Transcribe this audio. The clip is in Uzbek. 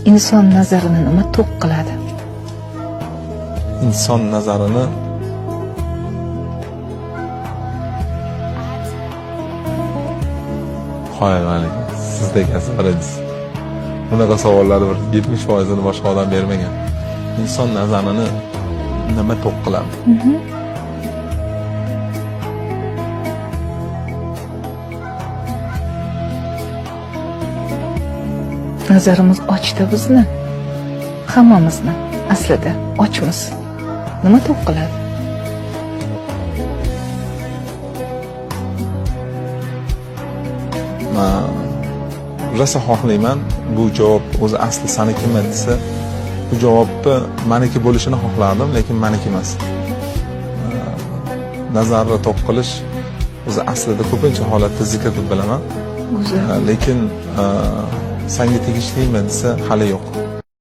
Inson nazarini nima to'q qiladi? Inson nazarini qoyilman, sizda ekansiz birinchisi. Bunaqa savollarni bir 70%ini boshqa odam bermagan. Inson nazarini nima to'q qiladi? Nazarimiz ochda bizni. Hammamizni aslida ochmiz. Nima to'q qiladi? Man rosa xohlayman, bu javob o'zi asli sanikimi desa, bu javobni maniki bo'lishini xohlardim, lekin maniki emas. Nazarni to'q qilish o'zi aslida ko'pincha holatda zikr deb bilaman. Go'zal. Lekin sanga tegishlimi desa, hali yo'q.